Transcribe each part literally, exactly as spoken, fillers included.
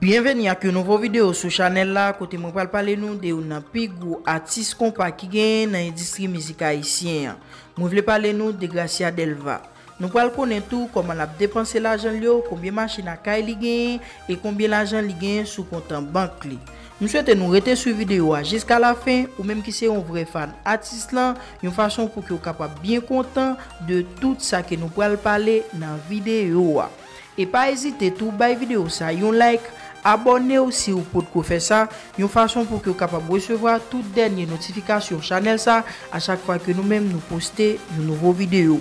Byenveni ak yon nouvo videyo sou chanèl la, kote mwen pral pale nou de youn nan pi gwo atis konpa ki genyen nan endistri mizik ayisyen an. Mwen vle pale nou de Gracia Delva. Nou pral konnen tou kòman l ap depanse lajan l yo, konbyen machin ak kay li genyen, e konbyen lajan li genyen sou kont an bank li. M swete nou rete swiv videyo a jiska lafen, ou menm ki se yon vrè fan atis lan, yon fason pou ke w kapab byen kontan de tout sa ke nou pral pale nan videyo a. E pa ezite tou bay videyo sa yon like, abòne w si w potko fè sa, yon fason pou ke w kapab resevwa tout dènye notifikasyon chanèl sa a chak fwa ke nou menm nou poste yon nouvo videyo.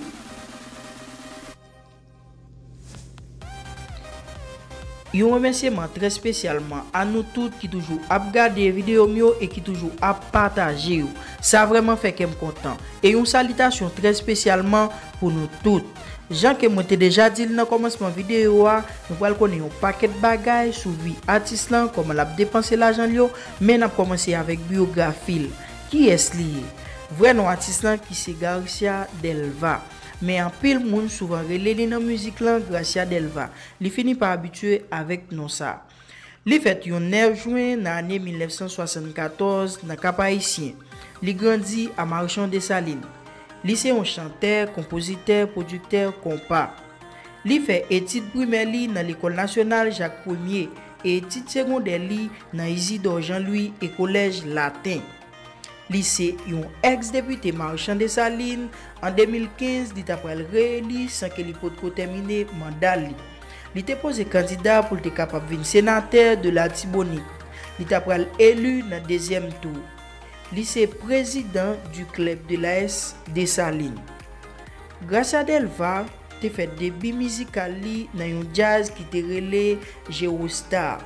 Yon remèsyeman trè espesyalman a nou tout ki toujou ap gade videyo m yo e ki toujou ap pataje yo. Sa vrèman fè kè m kontan. E yon salitasyon trè espesyalman pou nou tout. Jan ke mwen te deja di l nan kòmansman videyo a, nou pral konnen yon pakèt bagay sou vi atis lan, kòman l ap depanse lajan l yo, men n ap kòmanse avèk biyografi l. Kiyès li ye? Vrè non atis lan ki se Garcia Delva. Men anpil moun souvan rele li nan mizik lan Gracia Delva. Li fini pa abitye avèk non sa. Li fèt yon nèf jen nan ane mil nèf san swasannkatòz nan Kap Ayisyen. Li grandi a Marchand Dessalines. Li se yon chantè, konpozitè, pwodiktè konpa. Li fè etid primè li nan Lekòl Nasyonal Jak Premye e etid segondè li nan Isidore Jean Louis e Kolèj Laten. Li se yon èks depite Marchand Dessalines. An de mil kenz, li ta pral reyeli san ke li potko tèmine manda li. Li te poze kandida pou l te kapab vin senatè de Latibonit. Li ta pral eli nan dezyèm tou. Li se prezidan du club de l'A S Dessalines. Gracia Delva te fè debi mizikal li nan yon djaz ki te rele Geostar.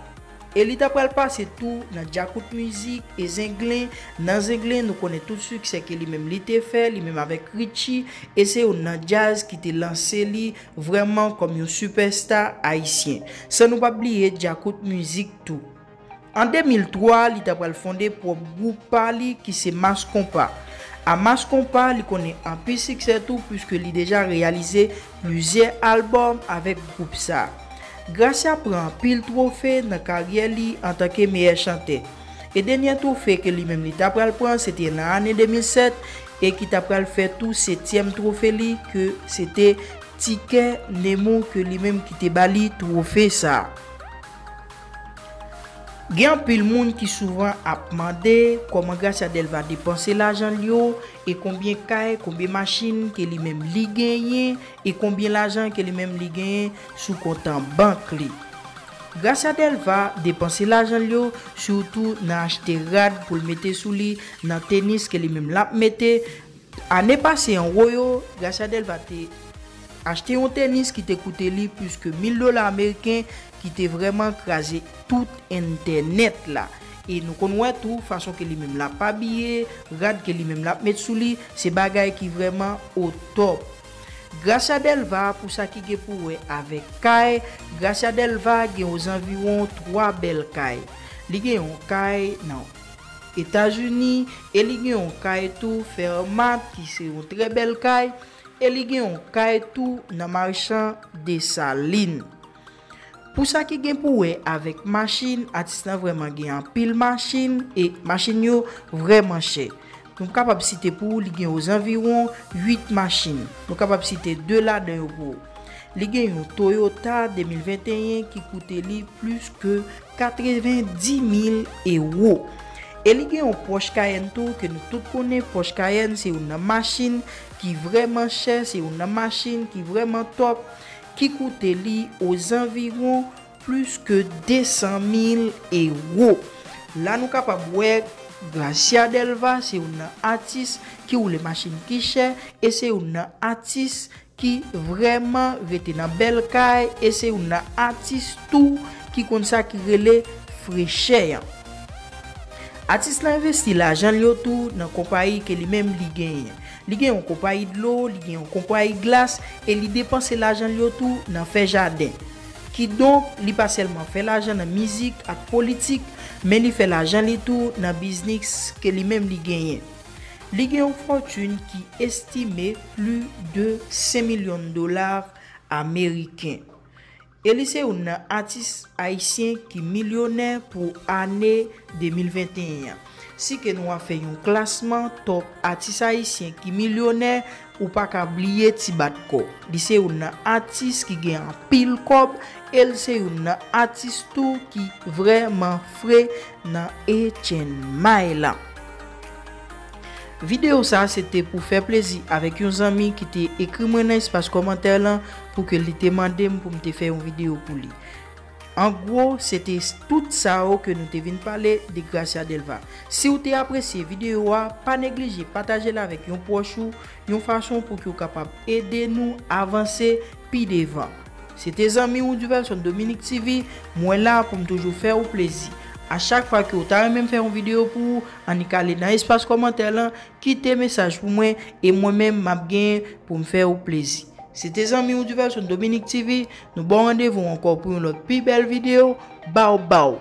E li ta pral pase tou nan djakout mizik e zenglen. Nan zenglen, nou konnen tout siksè ke li menm li te fè, li menm avèk Richie, e se youn nan djaz ki te lanse li vrèman kòm yon sipèsta ayisyen. San nou pa bliye djakout mizik tou. An de mil twa, li ta pral fonde pwòp gwoup pa li ki se Mass Konpa. A Mass Konpa, li konnen anpil siksè tou, piske li deja reyalize plizyè albòm avèk gwoup sa. Gracia pran anpil twofe nan karyè li antanke meyè chantè. E dènye twofe ke li menm li ta pral pran, se te nan ane de mil sèt, e ki ta pral fè tou setyèm twofe li, ke se te Tikè Nemo ke li menm ki te ba li twofe sa. Gen anpil moun ki souvan ap mande kòman Gracia Delva depanse lajan l yo, e konbyen kay, konbyen machin ke li menm li genyen, e konbyen lajan ke li menm li genyen sou kont an bank li. Gracia Delva depanse lajan l yo, sitou nan achte rad pou l mete sou li, nan tenis ke li menm l ap mete. Ane pase an wo yo, Gracia Delva te achte yon tenis ki te koute li plis ke mil dola ameriken, ki te vrèman kraze tout entènèt la. E nou konn wè tou fason ke li menm l ap abiye, rad ke li menm l ap met sou li, se bagay ki vrèman o top. Gracia Delva, pou sa ki gen pou wè avèk kay, Gracia Delva gen ozanviwon twa bèl kay. Li gen yon kay nan Etazini, e li gen yon kay tou Fairmont, ki se yon trè bèl kay, e li gen yon kay tou nan Marchand Dessalines. Pou sa ki gen pou wè avèk machin, atis lan vrèman gen anpil machin, e machin yo vrèman chè. Nou kapab site pou ou, li gen ozanviwon uit machin. Nou kapab site de ladan yo pou ou. Li gen yon Toyota de mil venteyen ki koute li plis ke katrevendis mil ewo. E li gen yon Porsche Cayenne tou, ke nou tout konnen Porsche Cayenne se youn nan machin ki vrèman chè, se youn nan machin ki vrèman top, ki koute li ozanviwon plis ke de san mil ewo. La nou kapab wè Gracia Delva se youn nan atis ki woule machin ki chè, e se youn nan atis ki vrèman rete nan bèl kay, e se youn nan atis tou ki konn sa ki rele frechè an. Atis lan envesti lajan l yo tou nan konpayi ke li menm li genyen. Li gen yon konpayi dlo, li gen yon konpayi glas, e li depanse lajan l yo tou nan fè jaden. Kidonk, li pa sèlman fè lajan nan mizik ak politik, men li fè lajan li tou nan biznis ke li menm li genyen. Li gen yon fòtin ki estime plis de senk milyon dola ameriken. E li se youn nan atis ayisyen ki milyonè pou ane de mil venteyen an. Si ke nou ap fè yon klasman top atis ayisyen ki milyonè, ou pa ka bliye Ti Bat Kò. Li se youn nan atis ki gen anpil kòb, e l se youn nan atis tou ki vrèman fre nan Etienne May la. Videyo sa se te pou fè plezi avèk yon zanmi ki te ekri mwen nan espas kòmantè lan pou ke li te mande m pou m te fè yon videyo pou li. An gwo, se te tout sa yo ke nou te vin pale de Gracia Delva. Si w te apresye videyo a, pa neglije pataje l avèk yon pwòch ou, yon fason pou ke w kapab ede nou avanse pi devan. Se te zanmi w Duvelson Dominique T V, mwen la pou m toujou fè w plezi. A chak fwa ke w ta renmen m fè yon videyo pou ou, annik ale nan espas kòmantè lan, kite mesaj pou mwen, e mwen menm m ap genyen pou m fè w plezi. Se te zanmi w Duvelson Dominique T V, nou ba w randevou ankò pou yon lòt pi bèl videyo. Baw baw!